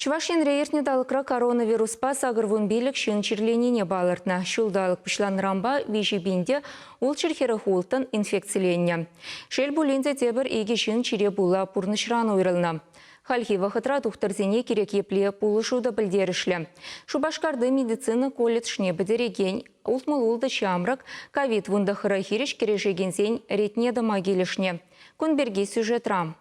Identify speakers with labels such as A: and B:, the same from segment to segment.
A: Чӑваш Енре иртнӗ талӑкра коронавируспа 85 ҫын чирленине палӑртнӑ. Ҫулталӑк пуҫланнӑранпа 3 000 те 646 инфекциленнӗ. Шел пулин те тепӗр икӗ ҫын чире пула пурнӑҫран уйрӑлнӑ. Хальхи вӑхӑтра тухтӑрсене кирек епле пулӑшу та пӗлтерӗшлӗ. Шупашкарти медицина колледжне пӗтерекен 66 ҫамрӑк ковид-19 хирӗҫ кӗрешекенсен ретне тӑма килӗшнӗ. Кун пирки сюжетра.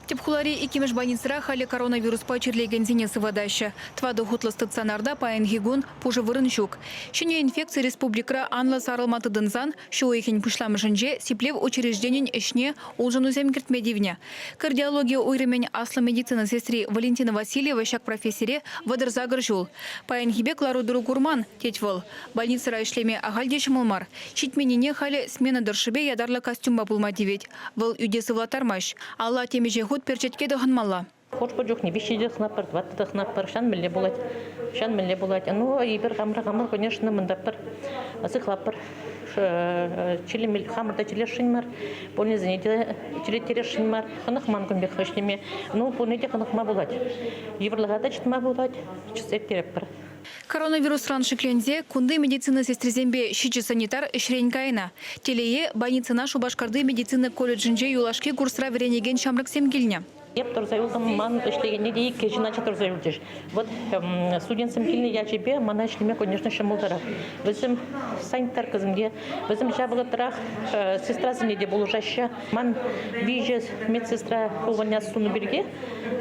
B: Тӗп хулари иккӗмӗш больницӑра халӗ коронавируспа чирлекенсене сыватаҫҫӗ. Тӑватӑ хутлӑ стационарта паянхи кун пушӑ вырӑн ҫук. Ҫӗнӗ инфекци республикӑра анлӑ сарӑлма тытӑнсан ҫу уйӑхӗн пуҫламӑшӗнче сиплев учрежденин ӗҫне улшӑнусем кӗртме тивнӗ. Кардиологи уйрӑмӗн аслӑ медицина сестри Валентина Васильева ҫак профессире 38 ҫул. Паянхи пек лару-тӑру курман, тет вӑл. Больницӑра ӗҫлеме ахаль те ҫӑмӑл мар. Ҫитменнине халӗ смена тӑршшӗпе ятарлӑ костюмпа пулма тивет. Вӑл ӳте сывлаттармасть. Алла темиҫе хут перчетке тӑхӑнмалла.
C: Хӑш-пӗр чухне виҫҫе те тӑхӑнатпӑр, тӑватта тӑхӑнатпӑр. Ҫан мӗнле пулать, ҫан мӗнле пулать. Ну, эпир хамӑр-хамӑр, конечно, мӑнтатпӑр, сыхлатпӑр. Чирлеме, хамӑр та чирлесшӗн мар, больницӑне те чирлеттересшӗн мар. Хӑнӑхман кун пек ӗҫлеме. Ну, пурне те хӑнӑхма пулать. Йывӑрлӑха та чӑтма пулать, чӑтса ирттеретпӗр.
B: Коронавирусран шикленсе кунти медицина сестрисемпе ҫичӗ санитар ӗҫрен кайнӑ. Телее, больницӑна Шупашкарти медицина колледжӗнче юлашки курсра вӗренекен ҫамрӑксем килнӗ.
C: Эп тӑрса юлтӑм, ман ӗҫлекенне те иккӗ ҫын ача тӑрса юлчӗҫ. Вот студентсем килнӗ ячӗпе мана ӗҫлеме, конечно, ҫӑмӑлтарах. Вӗсем санитаркӑсем те, вӗсем ҫав вӑхӑтрах сестрасене те пулӑшаҫҫӗ. Ман виҫӗ медсестра увольняться тунӑ пирки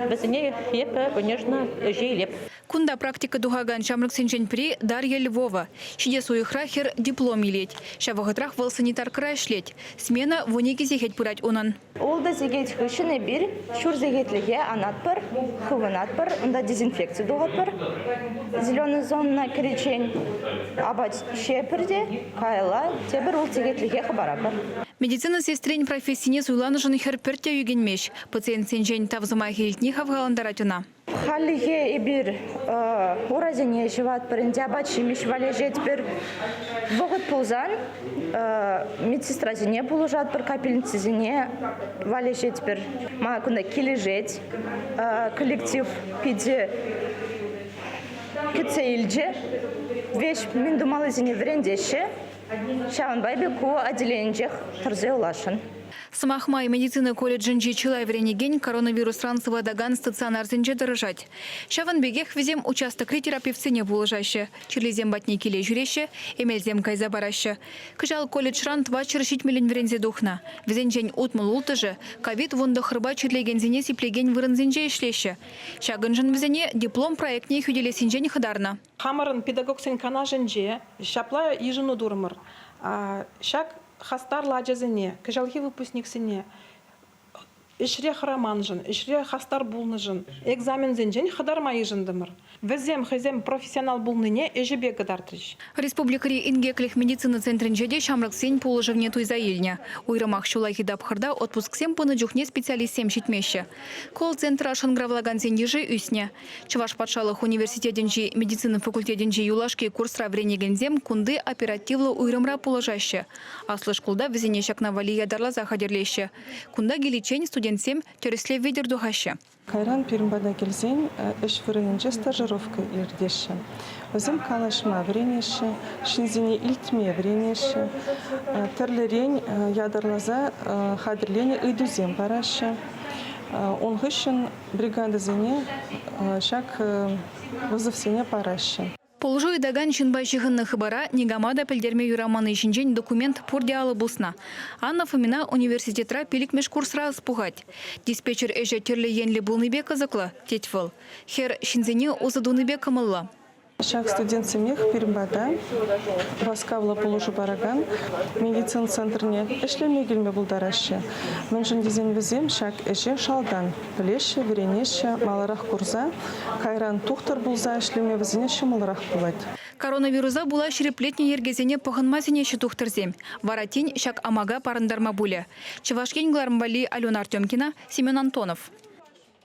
C: вӗсене эпӗ, конечно, ӗҫе илеп.
B: Кунта практика тухакан ҫамрӑксенчен пӗри Дарья Львова. Ҫитес уйӑхра хӗр диплом илет. Ҫав вӑхӑтрах вӑл санитаркӑра ӗҫлет. Смена 12 сехет пырать унӑн.
D: Ултӑ сехет хыҫҫӑн эпир ҫур сехетлӗхе анатпӑр, хывӑнатпӑр, унта дезинфекци тухатпӑр. Зеленый зонӑна кӗриччен апат ҫиепӗр те каялла тепӗр улт сехетлӗхе хӑпаратпӑр.
B: Медицина сестрин профессине суйланӑшӑн хӗр пӗртте ӳкӗнмест. Пациентсенчен тав сӑмахӗ илтни хавхалантарать ӑна.
D: Хальлӗхе эпир урасене ҫӑватпӑр ӗнтӗ, апат-ҫимӗҫ валеҫетпӗр. Вӑхӑт пулсан медсестрасене пулӑшатпӑр, капельницӑсене валеҫетпӗр. Мана кунта килӗшет. Коллектив питӗ кӗтсе илчӗ. Веҫ мӗн тумаллисене вӗрентеҫҫӗ. Ҫавӑнпа эпӗ ку отделенинчех тӑрса юласшӑн.
B: Сӑмах май, медицина колледжӗнчи чылай вӗренекен коронавирусран сыватакан стационарсенче тӑрӑшать. Ҫавӑн пекех вӗсем участокри терапевтсене пулӑшаҫҫӗ, чирлисем патне киле ҫӳреҫҫӗ, эмелсем кайса параҫҫӗ. Кӑҫал колледжран 470-ӗн вӗренсе тухнӑ. Вӗсенчен 66-шӗ ковид-19-па чирлекенсене сиплекен вырӑнсенче ӗҫлеҫҫӗ. Ҫакӑншӑн вӗсене диплом проектне хӳтӗлессинчен хӑтарнӑ.
E: Хамӑрӑн педагогсен канашӗнче ҫапла йышӑну турӑмӑр. Ҫак хастарлӑ ачасене, кӑҫалхи выпускниксене ӗҫре хӑраманшӑн, ӗҫре хастар пулнӑшӑн экзаменсенчен хӑтарма йышӑнтӑмӑр. Вӗсем хӑйсем профессионал пулнине ӗҫӗпе кӑтартрӗҫ.
B: Республикӑри инкеклӗх медицина центрӗнче те ҫамрӑксен пулӑшӑвне туйса илнӗ. Уйрӑмах ҫуллахи тапхӑрта отпусксем пынӑ чухне специалистсем ҫитмеҫҫӗ. Колл-центра шӑнкӑравлакансен йышӗ ӳснӗ. Чӑваш патшалӑх университетӗнчи медицина факультетӗнчи юлашки курсра вӗренекенсем кунти оперативлӑ уйрӑмра пулӑшаҫҫӗ. Аслӑ шкулта вӗсене ҫакна валли ятарласа хатӗрлеҫҫӗ. Кунта киличчен студентсем тӗрӗслев витӗр тухаҫҫӗ.
F: Кайран пирӗн пата килсен ӗҫ вырӑнӗнче стажировка иртеҫҫӗ. Вӗсем калаҫма вӗренеҫҫӗ, ҫынсене илтме вӗренеҫҫӗ, тӗрлӗрен ятарласа хатӗрленӗ ыйтусем параҫҫӗ. Ун хыҫҫӑн бригадӑсене ҫак вызовсене параҫҫӗ.
B: Пулӑшу ыйтакан ҫынпа ҫыхӑннӑ хыпара никама та пӗлтерме юраманни ҫинчен документ пурте алӑ пуснӑ. Анна Фомина университетра пиллӗкмӗш курсра ӑс пухать. Диспетчер ӗҫӗ тӗрлӗ енлӗ пулнипе кӑсӑклӑ, тет вӑл. Хӗр ҫынсене усӑ тунипе кӑмӑллӑ.
F: Ҫак студентсемех пирӗн пата васкавлӑ пулӑшу паракан медицина центрне ӗҫлеме килме пултараҫҫӗ. Мӗншӗн тесен вӗсем ҫак ӗҫе шалтан пӗлеҫҫӗ, вӗренеҫҫӗ, маларах курса, кайран тухтӑр пулса ӗҫлеме вӗсене ҫӑмӑлрах пулать.
B: Коронавируса пула ҫирӗплетнӗ йӗркесене пӑхӑнма сӗнеҫҫӗ тухтӑрсем. Вара тин ҫак амака парӑнтарма пулӗ. Чӑваш Ен кӑларӑм валли Алена Артемкина, Семен Антонов.